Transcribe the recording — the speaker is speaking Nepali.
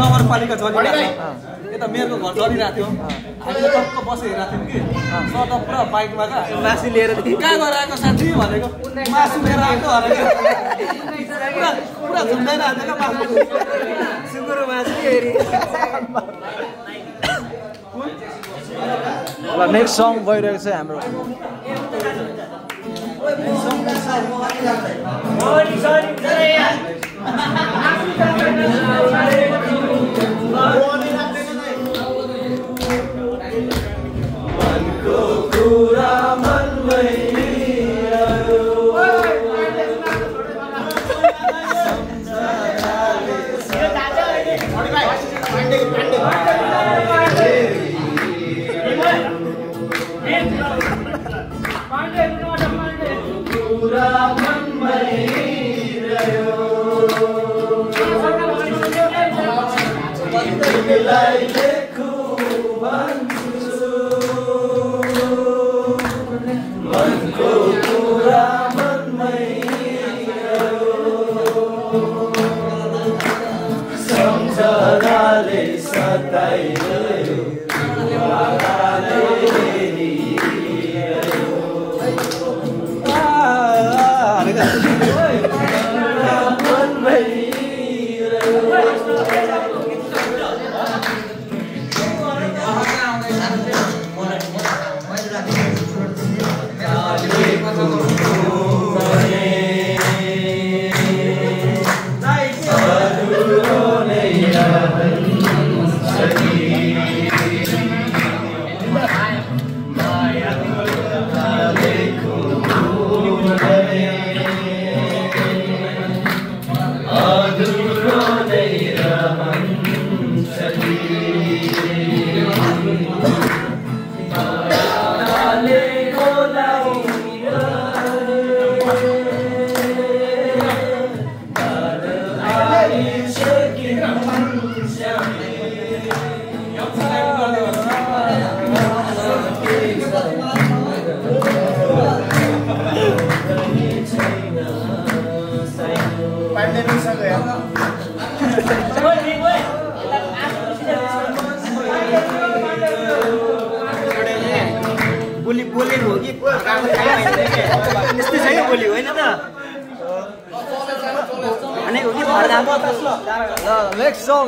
नगरपालिका चलिरहेको छ यता मेयरको घर चलिरहेको थियो हामीले टक्क बसिरहेको थियौँ कि सडक पुरा बाइकमा मासु लिएर कहाँ गएर आएको साथी भनेको मासु लिएर आएको भनेको पुरा झुन्डाएर हाल्थ्यो क्या मासु सुँगुरको मासु हेरी ल नेक्स्ट सङ गइरहेको छ हाम्रो बोली हो कि यस्तै छ क्या बोली होइन त अनि हो कि फर्काको नेक्स्ट सङ